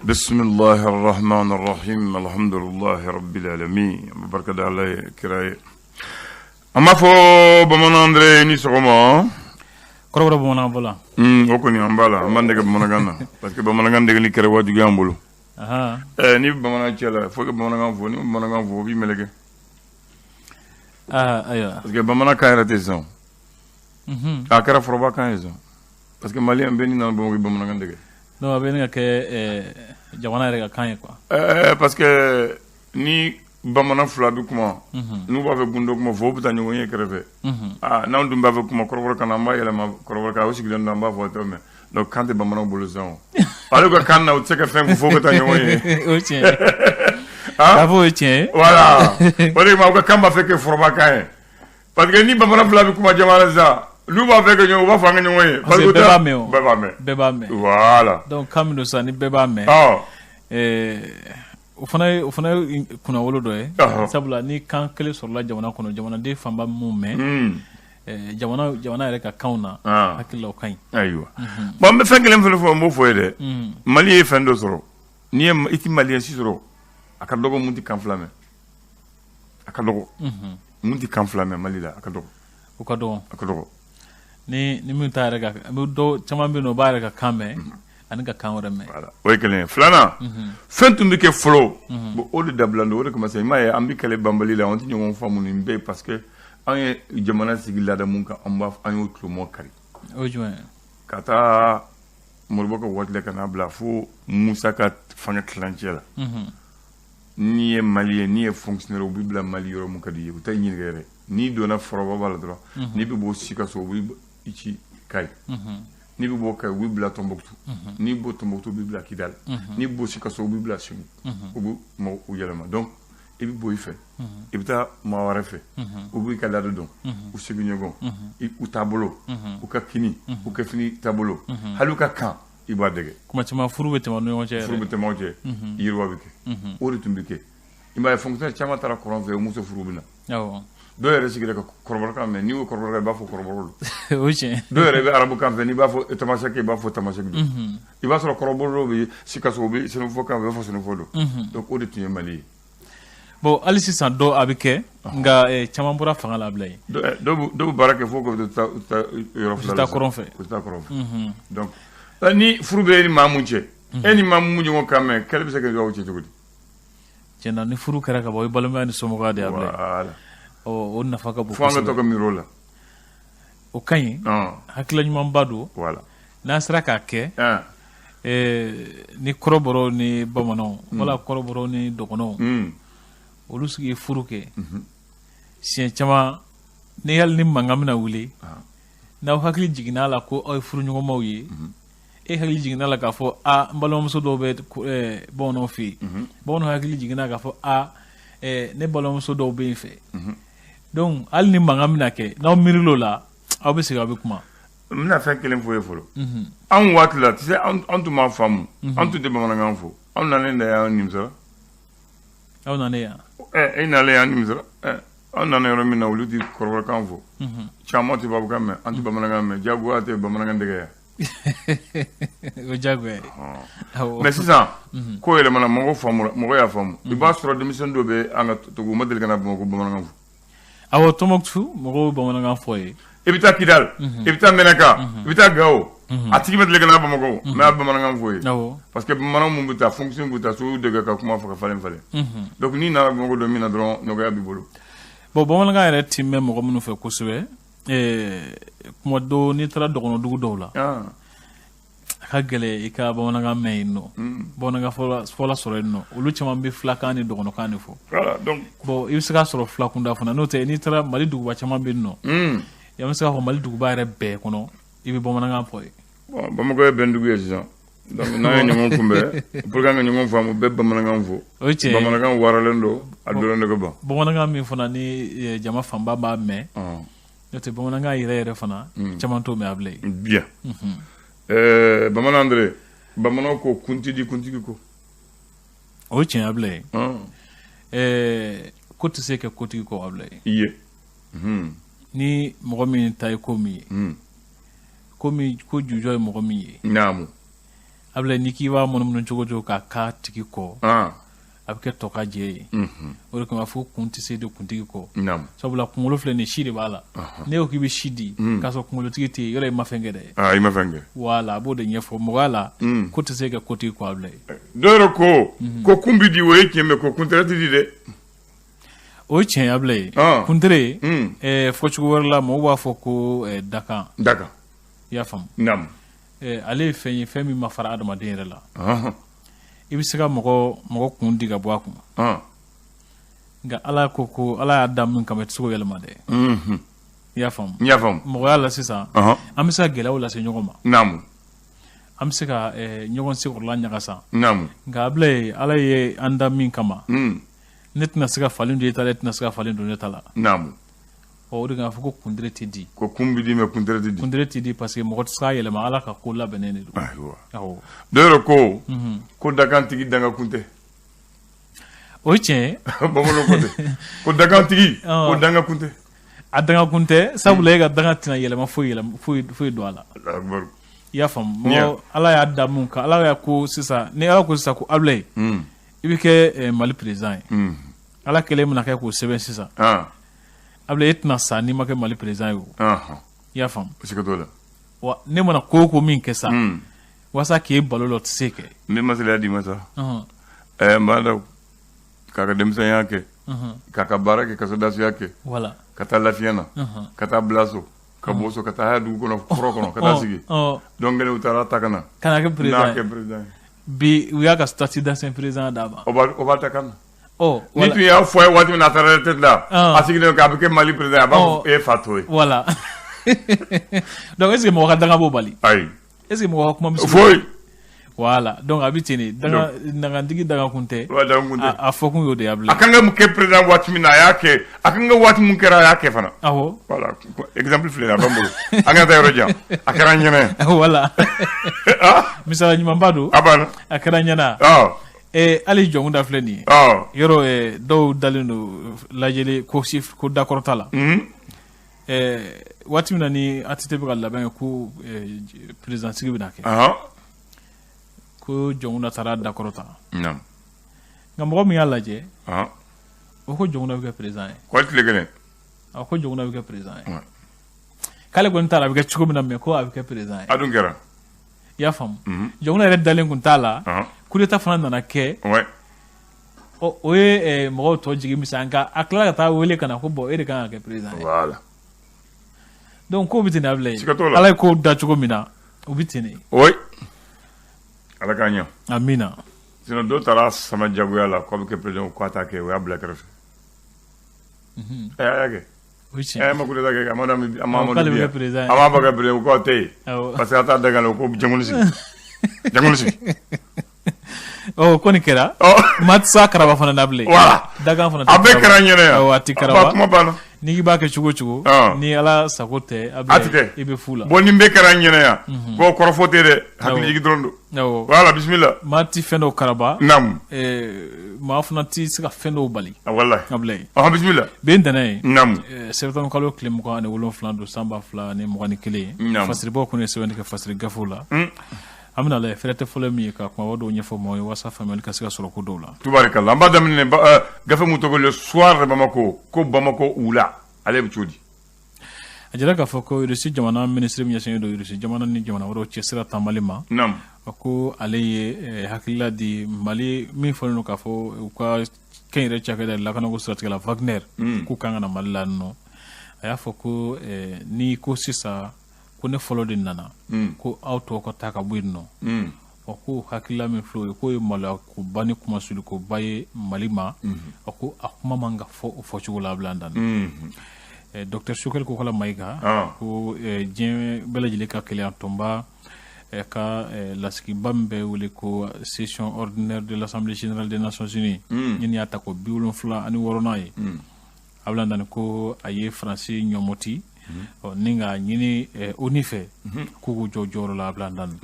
Bisimilahi rahman rahim, alhamdulilahi rabbil alamin. An bɛ barika da Ala ye, kira ye. An b'a fɔ Bamanan Andre ni sɔgɔma. Kɔrɔbɔrɔ bamanan fɔla. O kɔni an b'a la, an b'an dege bamanankan na parce que bamanankan degeli kɛra wajibi y'an bolo. N'i bɛ bamanan cɛ la, fo ka bamanankan fɔ. N'i ma bamanankan fɔ, o b'i meleke. Aa, ayiwa. Parce que bamanankan yɛrɛ tɛ sisan. A kɛra forobakan ye sisan. Parce que maliyɛn bɛɛ n'i nana Bamakɔ, i bɛ bamanankan dege. Donc a bɛ ɲini ka kɛ jamana yɛrɛ ka kan ye quoi. Parce que ni bamanan fila bɛ kuma, n'u b'a fɛ gundo kuma fɔ, u bɛ taa ɲɔgɔn ye kɛrɛfɛ. Aa, n'anw dun b'a fɛ kuma kɔrɔbɔrɔ kan na, an b'a yɛlɛma kɔrɔbɔrɔ kan, o sigilen don, an b'a fɔ tɔ mɛ. Donc kan tɛ bamananw bolo sisan o. Ale ka kan na, u tɛ se ka fɛn fɔ fo ka taa ɲɔgɔn ye. O ye tiɲɛ ye. K'a fɔ o ye tiɲɛ ye. Voilà. O de kama u ka kan b'a fɛ kɛ forobakan ye. Parce que ni bamanan fila bɛ kuma jama la sisan, n'u b'a fɛ ka ɲɔgɔn, u b'a fɔ an ka ɲɔgɔn ye. Parce que bɛɛ b'a mɛn o. Bɛɛ b'a mɛn. Bɛɛ b'a mɛn. Voilà. Donc kan min don sisan, ni bɛɛ b'a mɛn. O fana ye kunnawolo dɔ ye. Sabula ni kan kelen sɔrɔla jamana kɔnɔ, jamanaden fanba mun mɛn, jamana yɛrɛ ka kanw na, hakili la o ka ɲi. Ayiwa. Bon, n bɛ fɛn kelen fɛnɛ fɔ, n b'o fɔ ye dɛ. Mali ye fɛn dɔ sɔrɔ. N'i ye i ti maliyɛn si sɔrɔ, a ka dɔgɔ mun tɛ kan fila mɛn. A ka dɔgɔ. Mun tɛ kan fila mɛn Mali la, a ka dɔgɔ. O ka dɔgɔ. A ka dɔgɔ. Ni min t'a yɛrɛ ka, dɔw caman bɛ yen nɔ, o b'a yɛrɛ ka kan mɛn ani ka kan wɛrɛ mɛn. Voilà. O ye kelen ye. Filanan, fɛn tun bɛ kɛ fɔlɔ. Bon, o de dabila don, o de kama sisan i m'a ye an bɛ kɛlɛ banbali la, an tɛ ɲɔgɔn faamu nin bɛɛ ye parce que an ye jamana sigi laada mun kan, an b'a an y'o tulomɔ kari. O ye jumɛn ye? Ka taa Modibo ka waati la ka n'a bila fo Musa ka fanga tilancɛ la. N'i ye Mali ye, n'i ye fonctionnaire, u b'i bila Mali yɔrɔ mun ka di i ye, u t'a ɲininka yɛrɛ. N'i donna foroba la dɔrɔn, n'i bɛ bɔ Sikaso, u b'i i ci Kayi. N'i bɛ bɔ Kayi, u b'i bila Tɔnbɔkutu. N'i bɔ Tɔnbɔkutu, u b'i bila Kidali. N'i bɔ Sikaso, u b'i bila Segu. U bɛ mɔgɔ u yɛlɛma. Donc i bɛ bɔ i fɛ, i bɛ taa maa wɛrɛ fɛ, u b'i ka laada dɔn, u sigiɲɔgɔn, u taabolo, u ka kini, u ka fini taabolo, hali u ka kan, i b'a dege. Kuma caman furu bɛ tɛmɛ aw ni ɲɔgɔn cɛ yɛrɛ. Furu bɛ tɛmɛ aw cɛ, yiriwa bɛ kɛ. O de tun bɛ kɛ. I m'a ye fonctionnaire caman taara kɔrɔn fɛ, u muso furu bɛ na. Dɔw yɛrɛ sigira ka kɔrɔbɔrɔkan mɛn, n'i y'o kɔrɔbɔrɔkan, i b'a fɔ kɔrɔbɔrɔ don. O ye tiɲɛ. Dɔw yɛrɛ bɛ arabukan fɛ, n'i b'a fɔ tamasɛki, i b'a fɔ tamasɛki don. I b'a sɔrɔ kɔrɔbɔrɔ dɔw bɛ Sikaso, u bɛ sɛnɛfɔkan fɛ, u b'a fɔ sɛnɛfɔ don. Donc o de tun ye Mali ye. Bon, hali sisan dɔ a bɛ kɛ, nka caman bɔra fanga la bila yen. Dɔw bɛ baara kɛ fo ka taa yɔrɔ fila la. U tɛ taa kɔrɔn fɛ. U tɛ taa kɔrɔn fɛ. Donc ni furu bɛ e ni maa mun cɛ, e ni maa mun ɲɔgɔn kan mɛn, kɛlɛ bɛ se ka kɛ aw cɛ cogo di? Tiɲɛ na, ni furu kɛra ka ban, o ye balimaya ni somɔgɔya de ye a bila. Voilà. Ɔ, o nafa ka bon. Fo an ka to ka miiri o la. O ka ɲi. Hakilila ɲumanba don. Voilà. N'an sera k'a kɛ. Ni kɔrɔbɔrɔw ni bamananw, wala kɔrɔbɔrɔw ni dɔgɔnɔw, olu sigi ye furu kɛ. Siɲɛ caman, ni hali ni mankan bɛna wuli, n'aw hakili jiginna a la ko aw ye furuɲɔgɔnmaw ye, e hakili jiginna a la k'a fɔ a n balimamuso dɔw bɛ bamananw fɛ yen, bamananw hakili jiginna k'a fɔ a ne balimamuso dɔw bɛ yen fɛ. Donc hali ni mankan bɛna kɛ, n'aw miirila o la, aw bɛ segin, aw bɛ kuma. N bɛna fɛn kelen fɔ ye fɔlɔ. Anw waati la, tu sais, an tun m'a faamu. An tun tɛ bamanankan fɔ. Anw nalen de y'an nimisara. Aw nalen yan. E nalen y'an nimisara. An nana yɔrɔ min na, olu tɛ kɔrɔbɔrɔkan fɔ. Caman tɛ tubabukan mɛn, an tɛ bamanankan mɛn, jagoya tɛ bamanankan dege yan. O jagoya ye. Mais sisan ko yɛlɛmana, mɔgɔ faamura, mɔgɔ y'a faamu. I b'a sɔrɔ denmisɛnnin dɔw bɛ an ka togo, u ma deli ka na Bamakɔ bamanankan fɔ. Awɔ, Tɔnbɔkutu mɔgɔw bɛ bamanankan fɔ yen. I bɛ taa Kidali, i bɛ taa Mɛnaka, i bɛ taa Gawo, a tigi ma deli ka na Bamakɔ, mais a bɛ bamanankan fɔ yen. Parce que bamanan mun bɛ taa, fonction bɛ taa, so dege ka kuma fɔ ka falen falen. Donc n'i nana Bamakɔ don min na dɔrɔn, nɔgɔya b'i bolo. Bon, bamanankan yɛrɛ ti mɛn mɔgɔ minnu fɛ kosɛbɛ. Kuma dɔw n'i taara dɔgɔnɔdugu dɔw la, a ka gɛlɛ i ka bamanankan mɛn yen nɔ, bamanankan fɔla sɔrɔ yen nɔ. Olu caman bɛ filakan ni dɔgɔnɔkan de fɔ. Voilà, donc bon, i bɛ se k'a sɔrɔ filakunda fana, n'o tɛ n'i taara Mali duguba caman bɛ yen nɔ, i bɛ se k'a fɔ Mali duguba yɛrɛ bɛɛ kɔnɔ, i bɛ bamanankan fɔ yen. Bon, Bamakɔ ye bɛndugu ye sisan. Donc n'an ye ɲɔgɔn kunbɛn, pour que an ka ɲɔgɔn faamu, bɛɛ bamanankan fɔ. O ye tiɲɛ ye. Bamanankan waralen don, a dɔnnen don ka ban. Bamanankan min fana ni jama fanba b'a mɛn, n'o tɛ bamanankan yɛrɛ yɛrɛ fana, caman t'o mɛn a bilen. Bien. Bamanan Andre, bamananw ko kuntigi kuntigi ko. O ye tiɲɛ bilen. Ko tɛ se kɛ kotigi kɔ a bilen. I ye. Ni mɔgɔ min ta ye ko min ye, ko min ko jujɔ ye mɔgɔ min ye. Naamu. Ablaye, n'i k'i b'a munumunu cogo cogo k'a k'a tigi kɔ, a bɛ kɛ tɔ ka jɛ ye. O de kama fo kun tɛ se de kuntigi kɔ, sabula kunkolo filɛ nin, si de b'a la. Ne ko k'i bɛ si di k'a sɔrɔ kunkolotigi tɛ yen, yɔrɔ i ma fɛn kɛ dɛ. I ma fɛn kɛ. Voilà, a b'o de ɲɛfɔ mɔgɔya la, ko tɛ se ka kotigi kɔ, Ablaye. Dɔw yɛrɛ ko kun bɛ di, o ye tiɲɛ, mais ko kuntere tɛ di dɛ. O ye tiɲɛ ye, Ablaye. Kuntere, fɔcogo wɛrɛ la, mɔgɔw b'a fɔ ko dakan. Dakan. I y'a faamu? Ale ye fɛn ye, fɛn min ma fara adamaden yɛrɛ la. I bɛ se ka mɔgɔ kun di ka bɔ a kun, nka Ala ko Ala y'a da min kama, i tɛ se k'o yɛlɛma dɛ. I y'a faamu? N y'a faamu. Mɔgɔya la sisan, an bɛ se ka gɛlɛyaw lase ɲɔgɔn ma, an bɛ se ka ɲɔgɔn senkɔrɔla ɲagasa, nka Ablaye, Ala ye an da min kama, ne tɛna se ka falen don e ta la, e tɛna se ka falen don ne ta la. Ɔ, o de kama fɔ ko kuntere tɛ di. Ko kun bɛ di, mais kuntere tɛ di. Kuntere tɛ di, parce que mɔgɔ tɛ se k'a yɛlɛma, Ala ka ko labɛnnen de don. Ayiwa, dɔw yɛrɛ ko dakantigi dangakun tɛ. O ye tiɲɛ ye. Bamananw ko ten ko dakantigi ko dangakun tɛ. A dangakun tɛ, sabula e ka danga tɛna yɛlɛma foyi yɛlɛma foyi foyi don a la. I y'a faamu? Mɔgɔ, Ala y'a da mun kan, Ala y'a ko sisan, ni Ala ko sisan ko Ablaye, i bɛ kɛ Mali président ye, Ala kɛlen bɛna kɛ k'o sɛbɛn sisan, Ablaye, e tɛna sa n'i ma kɛ Mali président ye o. I y'a faamu? Siga t'o la. Wa ne mana ko o ko min kɛ sa walasa k'e balo la, o tɛ se kɛ. N bɛ masaliya d'i ma sa. N b'a dɔn k'a ka denmisɛnya kɛ, k'a ka baara kɛ, ka sɔrɔdasiya kɛ, ka taa lafiya na, ka taa bila so, ka bɔ so ka taa dugu kɔnɔ, kɔrɔ kɔnɔ, ka taa sigi. Donc kelen u taara ta ka na. Ka na kɛ président ye. N'a kɛ président ye. Bi u y'a ka statut d'ancien président d'a ma. O b'a ta ka na. Ni tun y'a fɔ a ye waati min na a taara retraite la, a sigilen k'a bɛ kɛ Mali président ye, a b'a fɔ e fa t'o ye. Voilà, donc est ce que mɔgɔ ka danga b'o bali? Ayi. Est ce que mɔgɔ ka kuma bɛ se? Foyi. Voilà, donc a bɛ ten de, danga dangantigi dangakun tɛ. Dangakun tɛ. A fɔ kun y'o de ye, Ablaye. A kan ka mun kɛ président waati min na, a y'a kɛ. A kan ka waati mun kɛra, a y'a kɛ fana. Awɔ. Voilà, exemple filɛ nin ye, a b'an bolo, an ka taa yɔrɔ jan, a kɛra an ɲɛna. Voilà, misaliya ɲumanba don. A banna. A kɛra ɲɛna. Hali jɔnkunda filɛ nin ye, yɔrɔ dɔw dalen don lajɛli ko si ko dakɔrɔta la. Waati min na ni ATT bɛ ka labɛn ko président sigi bɛna kɛ, ko jɔnkunda taara dakɔrɔta, nka mɔgɔ min y'a lajɛ, o ko jɔnkunda bɛ kɛ président ye. Ko tile kelen. A ko jɔnkunda bɛ kɛ président ye, k'ale kɔni t'a la a bɛ kɛ cogo min na, mais ko a bɛ kɛ président ye. A dun kɛra. I y'a faamu? Jɔnkunda yɛrɛ dalen kun t'a la, coup d'état fana nana kɛ. Ɔ, o ye mɔgɔw tɔ jigi misɛnya, nka a tilala ka taa wele ka na ko bon, e de kan ka kɛ président ye. Voilà. Donc ko bɛ ten de, Ablaye. Siga t'o la. Ala ye ko da cogo min na, o bɛ ten de. Oui, Ala k'an ɲɛ. Amina. Sinon dɔw taara sama jagoya la k'a bɛ kɛ président, k'a t'a kɛ, o y'a bila kɛrɛfɛ. Ɛ, a y'a kɛ. O ye tiɲɛ. Ɛ, ma coup d'état kɛ, a ma a ma k'ale bɛ kɛ président ye. A m'a fɔ kɛ président, k'o tɛ yen. Parce que a t'a da kan ko jɛnkulu sigi. Jɛnkulu sigi. Ɔ, ko nin kɛra. Maa tɛ se a karaba fana na bilen. Voilà. Dakan fana tɛ. A bɛɛ kɛra n ɲɛna yan. Awɔ, a tɛ karaba. Kuma banna. N'i k'i b'a kɛ cogo o cogo, ni Ala sago tɛ, a tɛ kɛ. I bɛ fu la. Bon, nin bɛɛ kɛra n ɲɛna yan. Bon, kɔrɔfɔ tɛ dɛ, hakili jigin dɔrɔn don. Voilà, bisimila. Maa tɛ fɛn dɔw karaba. Naamu. Maa fana tɛ se ka fɛn dɔw bali. Walahi. Ablaye. Ɔhɔn, bisimila. Bi ye ntɛnɛn ye. Naamu. Septembre kalo tile 27 don, san 2021. Naamu. Fasiribaw kun ye sɛbɛnni kɛ fasiri gafew la. An bɛna lajɛ fɛrɛ tɛ fɔlɔ min ye ka kumaba dɔw ɲɛfɔ maaw ye walasa faamuyali ka se ka sɔrɔ ko dɔw la. Tubarikala, an b'a daminɛ gafe mun tɔgɔ Le Soir de Bamako, ko Bamako wula ale bɛ cogo di? A jira k'a fɔ ko Russie jamana minisiri min ɲɛsinnen don Russie jamana ni jamana wɛrɛw cɛsira taamali ma. A ko ale ye hakilila di Mali min fɔlen don k'a fɔ u ka kɛnyɛrɛ cakɛda lakanako siratigɛ la Wagner, k'u kan ka na Mali la nɔ. A y'a fɔ ko n'i ko sisan ko ne fɔlɔ de nana, ko aw tɔw ka taa ka bɔ yen nɔ, ɔ, ko hakilila min filɛ o ye, k'o ye maloyakoba ni kumasulikoba ye Mali ma. A ko a kuma man ka fɔ o fɔcogo la, a bila an dan. Docteur Choguel Kokalla Maïga ko diɲɛ bɛɛ lajɛlen ka kelenya tɔnba ka lasigiba min bɛ wele ko session ordinaire de l'Assemblée générale des Nations Unies, ni y'a ta ko 76nan ye, a bɛna nani ko a ye Faransi ɲɔmɔti ni k'a ɲini ONU fɛ k'u k'u jɔ jɔyɔrɔ la, a bila dan.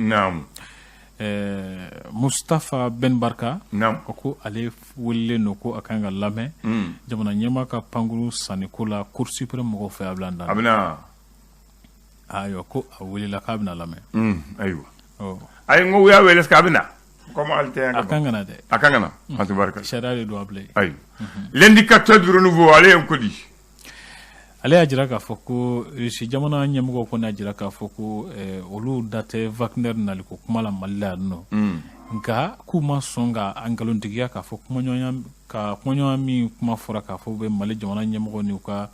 Mustapha Ben Barka, ko ale welelen don ko a kan ka lamɛn jamana ɲɛmaa ka pankuru sanniko la Cour suprême mɔgɔw fɛ, a bila dan. A bɛna. Ayiwa, ko a welela k'a bɛna lamɛn. Ayiwa. Ayi, n ko u y'a wele, est ce que a bɛ na comme ale tɛ yan? A kan ka na dɛ. A kan ka na, a tabarikala. Sariya de don a bila yen. Ayi, L'Indicateur du Renouveau, ale ye ko di? Ale y'a jira k'a fɔ ko Russie jamana ɲɛmɔgɔw kɔni y'a jira k'a fɔ ko olu da tɛ Wagner naliko kuma la Mali la yan nɔ, nka k'u ma sɔn ka a nkalontigiya k'a fɔ kumaɲɔgɔnya ka kumaɲɔgɔnya min kuma fɔra k'a fɔ bɛ Mali jamana ɲɛmɔgɔw ni u ka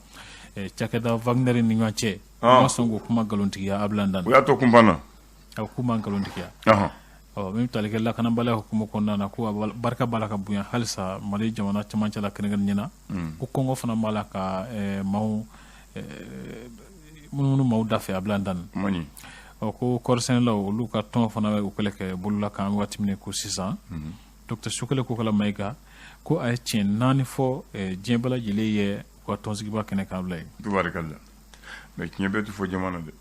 cakɛda Wagner ni ɲɔgɔn cɛ, u ma sɔn k'o kuma nkalontigiya a bila U y'a to kunpan na. A k'u ma nkalontigiya. Ɔ, min bɛ tali kɛ lakanabaliya hukumu kɔnɔna na, ko a barika b'a la ka bonya halisa Mali jamana cɛmancɛ la kɛrɛnkɛrɛnnenya na, ko kɔngɔ fana b'a la ka maaw munumunu maaw da fɛ a bila dan. Ɔ, ko kɔɔrisɛnɛlaw olu ka tɔn fana bɛ u kɛlɛ kɛ bolola kan waati min ko sisan. Docteur Choguel Kokalla Maïga ko a ye tiɲɛ naani fɔ diɲɛ bɛɛ lajɛlen ye u ka tɔnsigiba kɛnɛ kan bila yen. Tabarikala, mais tiɲɛ bɛɛ tɛ fɔ jama na dɛ.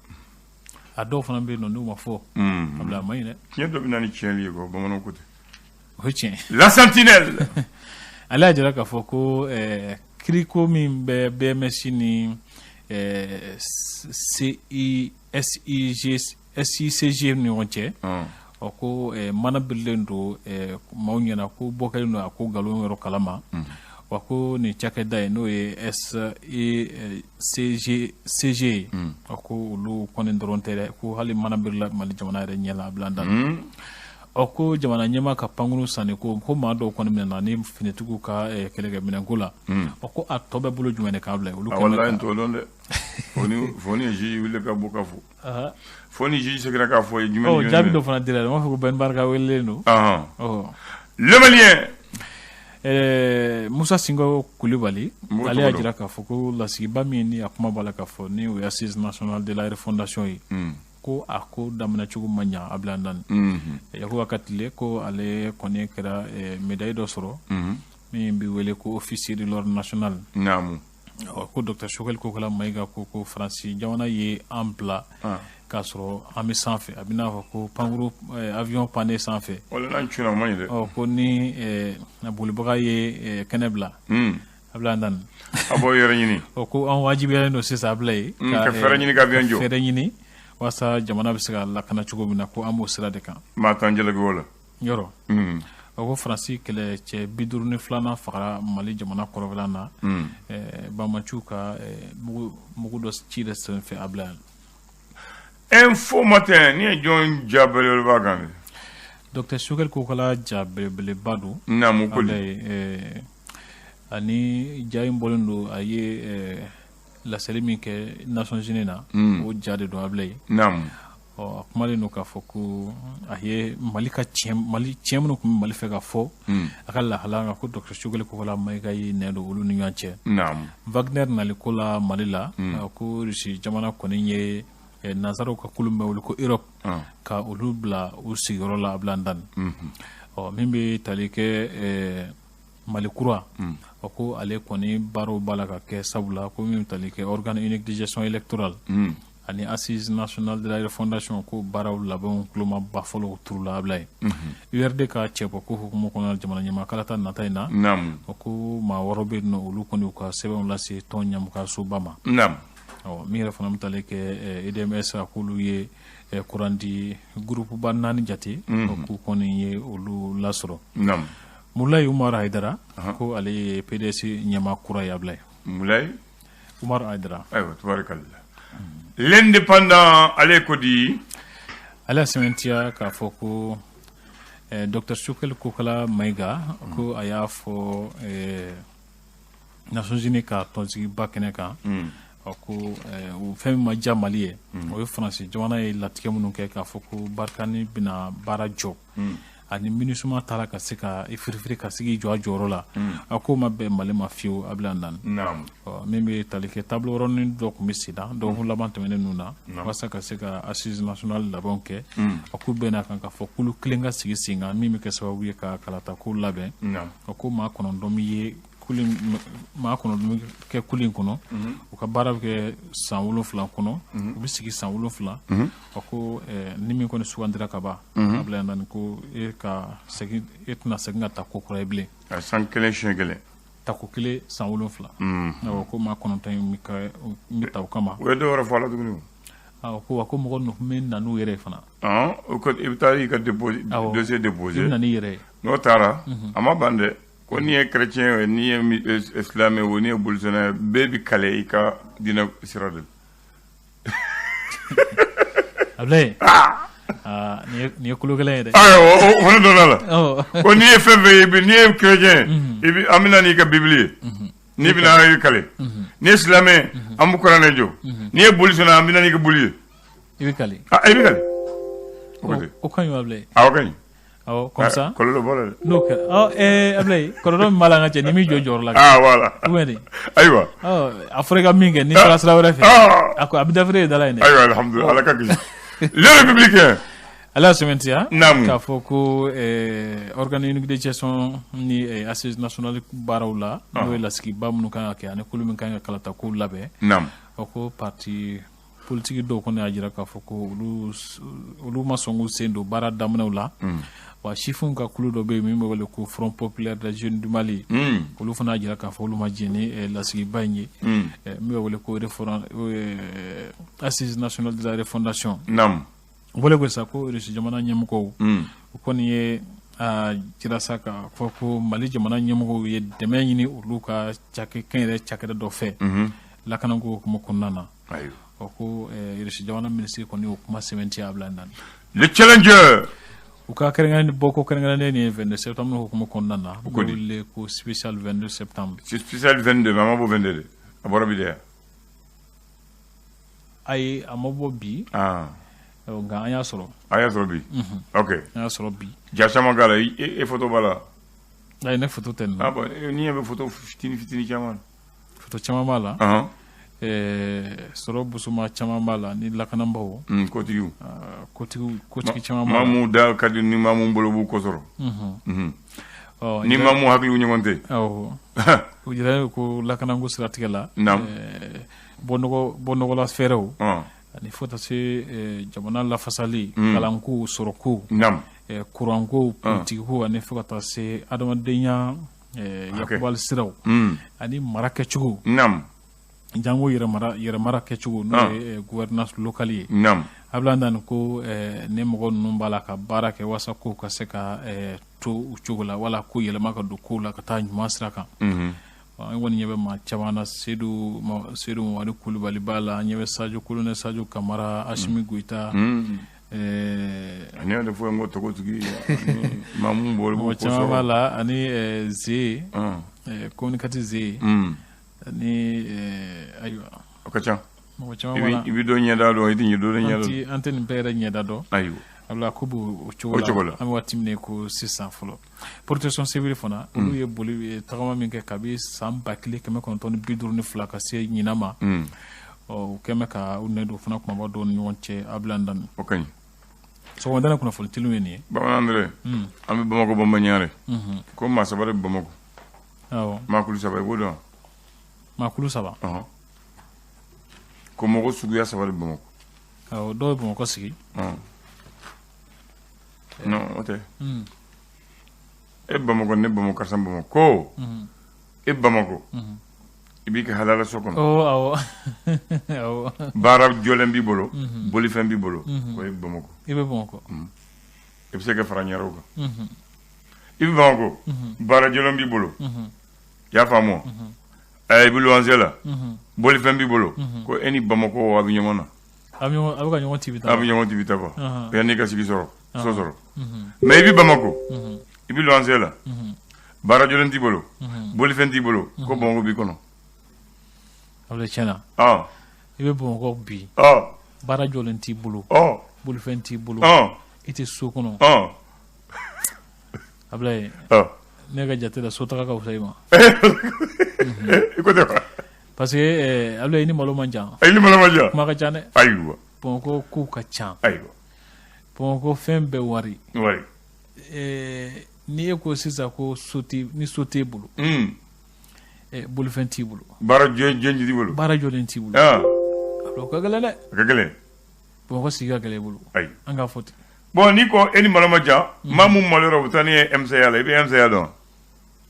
A dɔw fana bɛ yen nɔ, n'u ma fɔ a bila, a ma ɲi dɛ. Tiɲɛ dɔ bɛ na ni tiɲɛli ye kɔ, bamananw ko ten. O ye tiɲɛ. La Sentinelle. Ale y'a jira k'a fɔ ko kiriko min bɛ BMS ni CI SIG SICG ni ɲɔgɔn cɛ, ɔ, ko mana birilen don maaw ɲɛna ko bɔ kɛlen don a ko nkalon yɔrɔ kalama wa, ko nin cakɛda in n'o ye SICG CG ye, ɔ, ko olu kɔni dɔrɔn tɛ dɛ, ko hali mana birila Mali jamana yɛrɛ ɲɛ la a bila da. Ɔ, ko jamana ɲɛmaa ka pankuru sanni ko maa dɔw kɔni minɛna ni finitigiw ka kɛlɛkɛminɛnko la. Ɔ, ko a tɔ bɛ bolo jumɛn de k'a bila olu? A walahi, n t'o dɔn dɛ. Fo ni juge wuli ka bɔ ka fɔ, fo ni juge seginna k'a fɔ ye jumɛn ni jumɛn. Jaabi dɔ fana dira, u b'a fɔ ko Ben Barka welelen don. Le Malien. Musa Sinko Kulibali, ale y'a jira k'a fɔ ko lasigiba min ni a kuma b'a la k'a fɔ ni o ye Assise nationale de la refondation ye, ko a ko daminɛ cogo ma ɲa a bila naani. Yakuba Katile ko ale kɔni kɛra médaille dɔ sɔrɔ min bɛ wele ko officier de l'ordre national. Ko docteur Choguel Kokalla Maïga ko Faransi jamana ye an bila k'a sɔrɔ an bɛ sanfɛ, a bɛ n'a fɔ ko pankuru avion panne sanfɛ. Wala n'an cunna, o man ɲi dɛ. Ɔ, ko ni bolibaga ye kɛnɛ bila a bila naani. A b'o yɔrɔ ɲini. Ɔ, ko an wajibiyalen don sisan a bila yen. Ka fɛɛrɛ ɲini ka avion jɔ. Fɛɛrɛ ɲini walasa jamana bɛ se ka lakana cogo min na, ko an b'o sira de kan. Maa t'an jalaki o la. Yɔrɔ o ko Faransi kɛlɛcɛ 52nan fagara Mali jamana kɔrɔfɛla na, banbaanciw ka mugu dɔ ci de senfɛ a bila yan. Info Matin, ni ye jɔn ja belebeleba kan dɛ? Docteur Choguel Kokalla ja belebeleba don. Naamu, koli. Ani ja in bɔlen don, a ye laseli min kɛ Nations Unies na, o ja de don a bila yen. Ɔ, a kumalen don k'a fɔ ko a ye Mali ka tiɲɛ, Mali tiɲɛ minnu tun bɛ Mali fɛ ka fɔ a ka lahala kan, ko docteur Choguel Kokalla Maïga y'i nɛn don olu ni ɲɔgɔn cɛ. Wagner naliko la Mali la, ko Russie jamana kɔni ye nansaraw ka kulu min bɛ wele ko Europe ka olu bila u sigiyɔrɔ la a bila dan. Ɔ, min bɛ tali kɛ Mali kura, ɔ, ko ale kɔni baaraw b'a la ka kɛ, sabula ko min bɛ tali kɛ organe unique de gestion électorale ani Assise nationale de la refondation, ko baaraw labɛnw kulomaba fɔlɔw turula a bila yen. URD ka cɛbɔ ko hukumu kɔnɔ jamana ɲɛmaa kalata nata in na, o ko maa wɔɔrɔ bɛ yen nɔ, olu kɔni u ka sɛbɛnw lase tɔn ɲɛmɔgɔsoba ma. Ɔ, min yɛrɛ fana bɛ tali kɛ EDMS, a k'olu ye kuran di groupe ba naani jate, k'u kɔni ye olu lasɔrɔ. Mulayi Umaru Hayidara, ko ale ye PDS ɲɛmaa kura ye a bila yen. Mulayi Umaru Hayidara. Ayiwa, tabarikalla. L'Indépendant, ale ko di? Ale y'a sɛmɛntiya k'a fɔ ko docteur Choguel Kokalla Maïga ko a y'a fɔ Nations Unies ka tɔnsigiba kɛnɛ kan, ko o fɛn min ma diya Mali ye, o ye Faransi jamana ye latigɛ minnu kɛ k'a fɔ ko Barkhane bɛna baara jɔ ani MINUSMA taara ka se ka i firifiri ka se k'i jɔ a jɔyɔrɔ la, a k'o ma bɛn Mali ma fiyewu a bila naani. Min bɛ tali kɛ table ronde dɔ tun bɛ sen na dɔgɔkun laban tɛmɛnen ninnu na walasa ka se ka assise nationale labɛnw kɛ, a k'u bɛn'a kan k'a fɔ kulu kelen ka sigi sen kan min bɛ kɛ sababu ye ka kalatako labɛn. A ko maa 9 min ye maa 9 kɛ kulu in kɔnɔ, u ka baara bɛ kɛ san 7 kɔnɔ, u bɛ sigi san 7. A ko ni min kɔni sugandira ka ban a bila yan, ko e ka segin, e tɛna segin ka taa ko kura ye bilen. San kelen siɲɛ kelen. Tako kelen, san 7. Ko maa 9 in bɛ ta o kama. U ye dɔw wɛrɛ fɔ a la tuguni. Awɔ, ko wa ko mɔgɔ ninnu tun bɛ na n'u yɛrɛ ye fana. I bɛ taa i ka dossier I déposer. Bɛ na n'i yɛrɛ ye. N'o taara, a ma ban dɛ, ko n'i ye chrétien ye, n'i ye silamɛ o, n'i ye bolisɔnna ye, bɛɛ bɛ kale i ka diinɛ sira de la. Abulaye, aa, nin ye kolo gɛlɛn ye dɛ. Ayiwa, o fana donna la ko n'i ye fɛn fɛn ye, n'i ye chrétien ye, i bɛ an bɛ na n'i ka bibili ye, n'i bɛna i kale. N'i ye silamɛ ye, an bɛ kuranɛ jɔ. N'i ye bolisɔnna, an bɛ na n'i ka boli ye. I bɛ kale. Ah, i bɛ kale o ko ten. O ka ɲi, Abulaye. Awɔ, ka ɲi. Awɔ, comme ça. Kɔlɔlɔ b'a la dɛ. N'o kɛra, ɔ Abulaye, kɔlɔlɔ min b'a la, an ka cɛ, n'i m'i jɔ jɔyɔrɔ la. Ah, voilà. Ou bien de. Ayiwa. Ɔ, a fɔra i ka min kɛ, n'i taara sira wɛrɛ fɛ, a ko a bɛ dafere ye da la yen dɛ. Ayiwa, alhamdulilah, Ala ka kisi. Le Républicain. Ala y'a sɛmɛntiya. Naamu. K'a fɔ ko organe unique de gestion ni assise nationale baaraw la, n'o ye lasigiba minnu kan ka kɛ ani kulu min kan ka kalata kow labɛn. O ko parti politique dɔw kɔni y'a jira k'a fɔ ko olu ma sɔn k'u sen don baara daminɛw la. Wa sifinw ka kulu dɔ bɛ yen min bɛ wele ko Front populaire des jeunes du Mali, olu fana y'a jira k'a fɔ olu ma jɛn ni lasigiba in ye, min bɛ wele ko assise nationale de la refondation. O bɔlen ko sisan ko Russie jamana ɲɛmɔgɔw, o kɔni ye a jira sa k'a fɔ ko Mali jamana ɲɛmɔgɔw ye dɛmɛ ɲini olu ka cakɛ kɛnyɛrɛ cakɛda dɔ fɛ lakanako hukumu kɔnɔna na. Ɔ, ko Russie jamana minisiri kɔni y'o kuma sɛmɛntiya a bila na. Le Challenger. U ka kɛrɛnkɛrɛn bɔ ko kɛrɛnkɛrɛnnen nin ye 22 septembre hukumu kɔnɔna na, ko di? N'o wele ko spécial 22 septembre. C'est spécial 22, mais a ma bɔ 22 de, a bɔra bi de yan. Ayi, a ma bɔ bi. Nka an y'a sɔrɔ. A y'a sɔrɔ bi, ok. An y'a sɔrɔ bi. Ja caman k'a la, e photo b'a la. Ayi, ne photo tɛ nin na. Ah bon, n'i ɲɛ bɛ photo fitini fitini caman. Photo caman b'a la. Sɔrɔ busuma caman b'a la ni lakanabaaw. Kotigiw. Kotigi kotigi caman b'a la. Maa mun da ka di ni maa mun bolo b'u kɔ sɔrɔ. Ɔ, ni maa mun hakiliw ɲɔgɔn tɛ. Awɔ, o jira ko lakanako siratigɛ la, bɔ nɔgɔla fɛɛrɛw ani fo ka se jamana lafasali, kalanko, sɔrɔko, kuranko, politikiko, ani fo ka taa se adamadenya yakubali siraw ani mara kɛcogo, jango yɛrɛmara kɛcogo, n'o ye gouvernance locale ye. Abulaye Dani ko ne mɔgɔ ninnu b'a la ka baara kɛ walasa kow ka se ka to u cogo la, wala ko yɛlɛma ka don kow la ka taa ɲuman sira kan. An kɔni ɲɛ bɛ maa caman na, Seydou Mamadu Kulubali b'a la, an ɲɛ bɛ Sadio, Colonel Sadio Kamara, Asimi Goïta. Ani y'a de fɔ n ko tɔgɔtigi ani maa mun bolo b'u mɔgɔ kɔ caman b'a sɔrɔ. la, ani Ze, communicati Ze, ani ayiwa. O ka ca. Mɔgɔ caman I b'a la. bɛ i bɛ dɔ ɲɛda dɔn, i tɛ dɔ ɲɛda An dɔn. ti an tɛ nin bɛɛ yɛrɛ ɲɛda dɔn. Abula, ko b'o o cogo O cogo la. la. An bɛ waati min na i ko sisan fɔlɔ, protection civile fana, olu ye boli tagama min kɛ kabi san 1952 ka se ɲinan ma, ɔ, u kɛn bɛ ka u nɛ don fana kumaba dɔw ni ɲɔgɔn cɛ, Abula Dani. O ka ɲi. Sɔgɔmada in kunnafoni teliw ye nin ye. Bamanan dɛrɛ, an bɛ Bamakɔ bamaɲare ko maa saba de bɛ Bamakɔ. Maa kulu saba, i b'o dɔn? Maa kulu saba? Ɔhɔn, ko mɔgɔ suguya saba de bɛ Bamakɔ. Awɔ, dɔw ye Bamakɔ sigi. Ɔn, non, o tɛ. E Bamakɔ, ne Bamakɔ, karisa Bamakɔ ko e Bamakɔ, i b'i ka halala so kɔnɔ. Oh, awɔ awɔ Baara jɔlen b'i bolo, bolifɛn b'i bolo, o ye Bamakɔ. I bɛ Bamakɔ. I bɛ se ka fara ɲɛrɛw kan. I bɛ Bamakɔ, baara jɔlen b'i bolo, i y'a faamu wa? I bɛ luwanse la, bolifɛn b'i bolo, ko e ni Bamakɔ a bɛ ɲɔgɔn na. A bɛ ka ɲɔgɔn tibi. A bɛ ɲɔgɔn tibi ta quoi, yanni i ka sigi sɔrɔ, so sɔrɔ. Mais i bɛ Bamakɔ, i bɛ luwanse la, baara jɔlen t'i bolo, bolifɛn t'i bolo, ko Bamakɔ b'i kɔnɔ. A bɛ tiɲɛ na. I bɛ Bamakɔ bi, baara jɔlen t'i bolo, bolifɛn t'i bolo, i tɛ so kɔnɔ. Abulaye, ne ka jate la, sotaga ka fisa i ma. I ko tɛ wa? Parce que Abulaye, i ni malo man jan. I ni malo man jan. Kuma ka ca dɛ. Bamakɔ kow ka ca. Bamakɔ fɛn bɛɛ wari. Wari. N'i e ko sisan ko so t'i ni so t'e bolo, bolifɛn t'i bolo, baara jɔlen t'i bolo, baara jɔlen t'i bolo, o ka gɛlɛn dɛ. A ka gɛlɛn. Bamakɔ sigi ka gɛlɛn i bolo. Ayi. An k'a fɔ ten. Bon, n'i ko e ni malo ma jan, maa mun maloyara, u bɛ taa n'i ye MCA la. I bɛ MCA dɔn?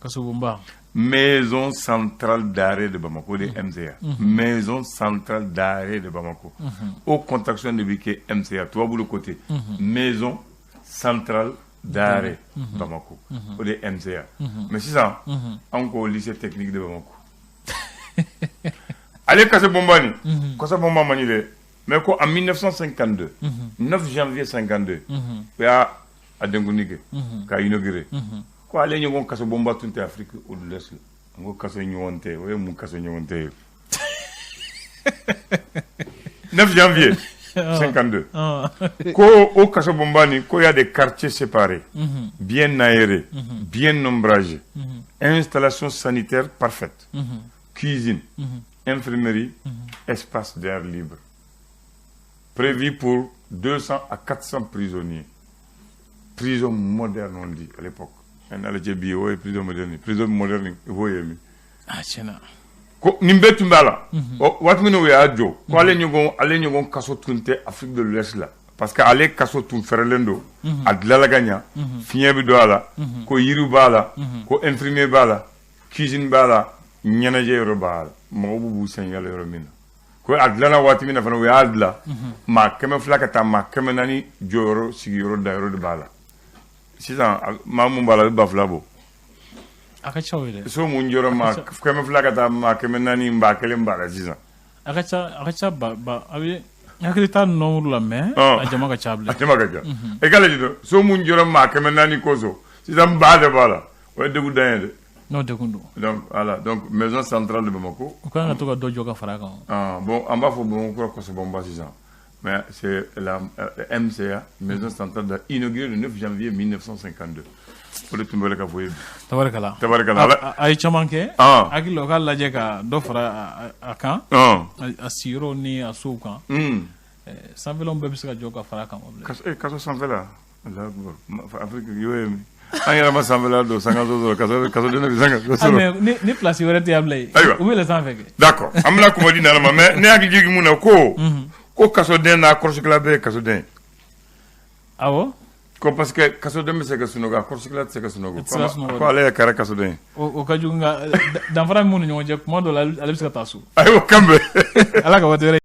Kasobonba. Maison centrale d'arrêt de Bamako de MCA. Maison centrale d'arrêt de Bamako. O contraction de bɛ kɛ MCA, tubabu de ko ten. Maison centrale d'arrêt Bamako. O de ye MCA. Mais sisan, anw ko lycée technique de Bamako. Ale kaso bonba nin, kaso bonba man ɲi dɛ. Mais ko en 1952, 9 janvier 52, u y'a a denkundi kɛ k'a inauguré. Ko ale ɲɔgɔn kaso bonba tun tɛ Afrique de l'Ouest la. N ko kaso ɲɔgɔn tɛ, o ye mun kaso ɲɔgɔn tɛ ye? 9 janvier 52. Ko o kaso bonba nin, ko y a des quartiers séparés, bien aérés, bien ombragés, installation sanitaire parfaite, cuisine, infirmerie, espace d'air libre. Prévu pour 200 à 400 prisonniers. Prison moderne, on dit à l'époque. Un ala cɛ bi o ye prison moderne. Prison moderne, i b'o ye min? A tiɲɛna. Ko nin bɛɛ tun b'a la. Ɔ, waati min na u y'a jɔ, ko ale ɲɔgɔn kaso tun tɛ Afrique de l'Ouest la. Parce que ale kaso tun fɛrɛlen don. A dilanla ka ɲa. Fiɲɛ bɛ don a la. Ko yiriw b'a la. Ko infirmier b'a la. Cuisine b'a la. Ɲɛnajɛ yɔrɔ b'a la. Mɔgɔw b'u sen yala yɔrɔ min na. Ko a dilanna waati min na fana, u y'a dilan. Maa 200 ka taa maa 400 jɔyɔrɔ, sigiyɔrɔ, dayɔrɔ de b'a la. Sisan maa mun b'a la, a bɛ 2000 bɔ. A ka ca o ye dɛ. So mun jɔyɔrɔ maa 200 ka taa maa 400, 1000 b'a la sisan. A ka ca, a ka ca, ba ba, a bɛ n hakili t'a nombre la, mais a jama ka ca A bilen. jama ka ca. I ka lajɛ dɔrɔn, so mun jɔyɔrɔ maa 400 kosɔn, sisan ba de b'a la. O ye degun dan ye dɛ. N'o degun don. Donc voilà, donc maison centrale de Bamako. U kan ka to ka dɔ jɔ ka fara a kan. Ah, bon, an b'a fɔ Bamako kura kasobonba sisan. Mais c'est la MCA, maison centrale inaugurée le 9 janvier 1952. O de tun bɛ ka fɔ ye bi. Tabarikala. Tabarikala. A ye caman kɛ. Hakili la, u k'a lajɛ ka dɔ fara a kan. A sigiyɔrɔw ni a sow kan. Sanfɛlaw bɛɛ bɛ se ka jɔ ka fara a kan wa bilen? Kaso, kaso sanfɛla. Allahu akbar. Afrique y'o ye min? An yɛrɛ ma sanfɛla don, sankaso sɔrɔ, kaso den bɛ sankaso Ah, sɔrɔ. mais ni place wɛrɛ tɛ yan bilen. Ayiwa. U bɛ yɛlɛn sanfɛ kɛ. D'accord. An bɛna kuma di nana ma, mais ne hakili jigin mun na, ko kasoden n'a kɔlɔsikɛla bɛɛ ye kasoden ye. Awɔ. Ko parce que kasoden bɛ se ka sunɔgɔ, a kɔlɔsikɛla tɛ se ka sunɔgɔ. Tɛ se ka sunɔgɔ. Ko ale yɛrɛ kɛra kasoden ye. O ka jugu, nka danfara min b'u ni ɲɔgɔn cɛ, kuma dɔ la ale bɛ se ka taa so. Ayiwa, kan bɛn. Ala ka waati wɛrɛ.